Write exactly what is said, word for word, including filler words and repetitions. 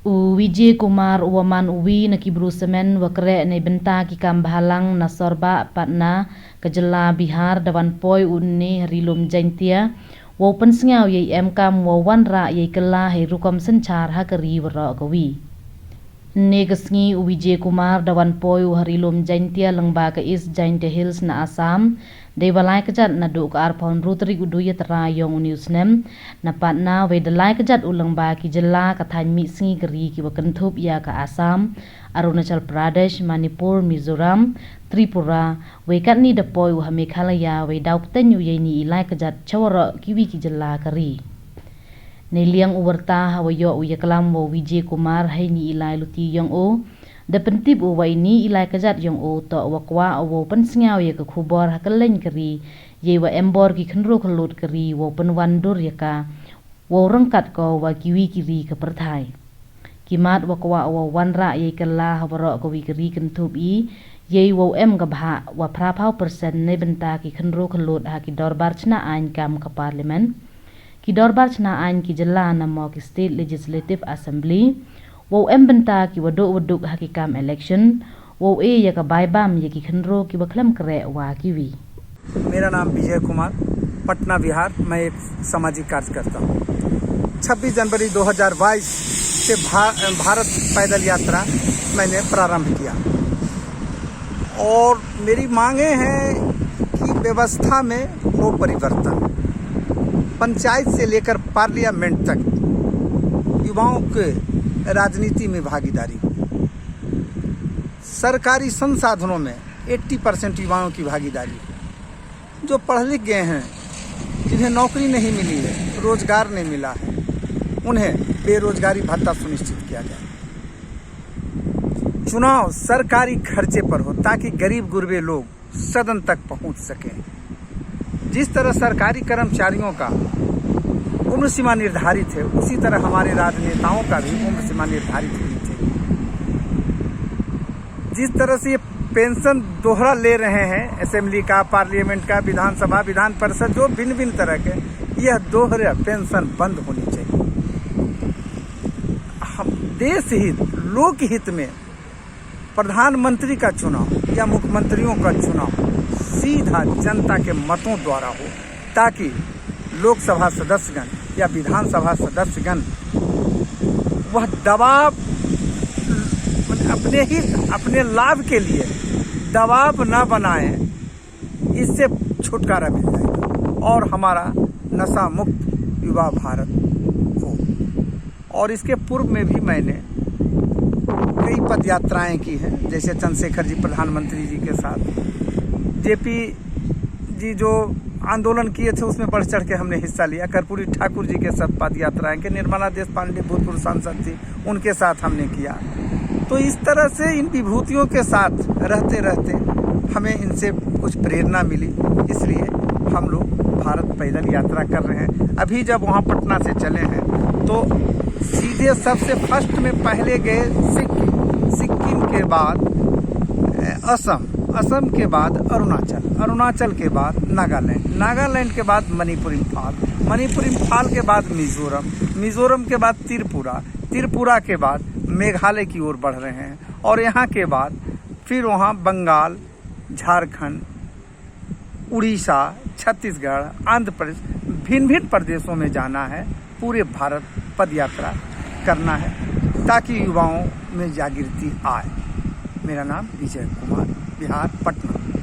U Vijay Kumar u wa man u wi na ki bru samen wa kreh neibynta ki kam bhalang na Sorbah, Patna, ka jylla Bihar, da wan poi u ynne ha Ri-loom Jaintia wow pynsngew yei emkam wow wanrah yei kylla hei rukom synchar ha ka ri waroh kawi. Ynne ka sngi u Vijay Kumar da wan poi u ha Ri-loom Jaintia lyngba ka East Jaintia Hills na Assam, deiwa lai kjat nadooh ka arphaw ynru tarik u Duitara yong uni u snem na Patna, wei da lai kjat u lyngba ki jylla ka thaiñ mihsngi ka ri kiwa kynthup ya ka Assam, Arunachal Pradesh, Manipur, Mizoram, Tripura, wei katni da poi u ha Meghalaya wei daw pteiñ u yeini i lai kjat cha waroh kiwi ki jylla ka ri. Neiliang u wyrta hawa yoh u yaklam wa u Vijay Kumar heini i lai luti yong oo, da pyntip u wa ini i lai kjat yong oo toh wa kwah u wow pynsngew ya ka khubor ha kylleiñ ka ri, yeiwa embor ki khynroo khyllood ka ri wow pynwandur ya ka, wow ryngkat ko wa kiwi ki ri ka pyrthai. Ki mat wa kwah u wow wanrah yei kylla ha waroh kawi ka ri kynthup i yei wow em ka bhah wa phraphaw percent neibynta ki khynroo khyllood ha ki dorbar chna aiñ kam ka Parliament, ki dorbar chna aiñ ki jylla namo ki State Legislative Assembly, wow em bynta kiwa dooh wa duk ha ki kam election, wow e ya ka bai bam ya ki khynroo kiwa khlem kreh wa kiwi. मेरा नाम विजय कुमार, पटना, बिहार। मैं एक सामाजिक कार्यकर्ता हूँ। छब्बीस जनवरी दो हज़ार बाईस से भा-, भारत पैदल यात्रा मैंने प्रारंभ किया और मेरी मांगें हैं कि व्यवस्था में हो परिवर्तन। पंचायत से लेकर पार्लियामेंट तक युवाओं के राजनीति में भागीदारी हो। सरकारी संसाधनों में अस्सी परसेंट युवाओं की भागीदारी हो। जो पढ़ लिख गए हैं, जिन्हें नौकरी नहीं मिली है, रोजगार नहीं मिला है, उन्हें बेरोजगारी भत्ता सुनिश्चित किया जाए। चुनाव सरकारी खर्चे पर हो, ताकि गरीब गुरबे लोग सदन तक पहुंच सकें। जिस तरह सरकारी कर्मचारियों का उम्र सीमा निर्धारित है, उसी तरह हमारे राजनेताओं का भी उम्र सीमा निर्धारित होनी चाहिए। जिस तरह से ये पेंशन दोहरा ले रहे हैं, असेंबली का, पार्लियामेंट का, विधानसभा, विधान परिषद, जो भिन्न-भिन्न तरह के, यह दोहरा पेंशन बंद होनी चाहिए। हम देश हित, लोकहित में प्रधानमंत्री का चुनाव या मुख्यमंत्रियों का चुनाव सीधा जनता के मतों द्वारा हो, ताकि लोकसभा सदस्यगण या विधानसभा सदस्यगण वह दबाव, अपने ही, अपने लाभ के लिए दबाव न बनाएं, इससे छुटकारा मिल जाएगा और हमारा नशा मुक्त युवा भारत हो। और इसके पूर्व में भी मैंने कई पद यात्राएं की हैं, जैसे चंद्रशेखर जी प्रधानमंत्री जी के साथ, जेपी जी जो आंदोलन किए थे, उसमें बढ़ चढ़ के हमने हिस्सा लिया। कर्पूरी ठाकुर जी के साथ पद यात्राएं की, निर्मला देश पांडे भूतपूर्व सांसद थी, उनके साथ हमने किया। तो इस तरह से इन विभूतियों के साथ रहते रहते हमें इनसे कुछ प्रेरणा मिली, इसलिए हम लोग भारत पैदल यात्रा कर रहे हैं। अभी जब वहाँ पटना से चले हैं तो सीधे सबसे फर्स्ट में पहले गए सिक्किम, सिक्किम के बाद, ए, असम, असम के बाद अरुणाचल, अरुणाचल के बाद नागालैंड, नागालैंड के बाद मणिपुर इम्फाल, मणिपुर इम्फाल के बाद मिजोरम, मिजोरम के बाद त्रिपुरा, त्रिपुरा के बाद मेघालय की ओर बढ़ रहे हैं और यहाँ के बाद फिर वहाँ बंगाल, झारखंड, उड़ीसा, छत्तीसगढ़, आंध्र प्रदेश, भिन्न-भिन्न प्रदेशों में जाना है, पूरे भारत पदयात्रा करना है, ताकि युवाओं में जागृति आए। मेरा नाम विजय कुमार, बिहार, पटना।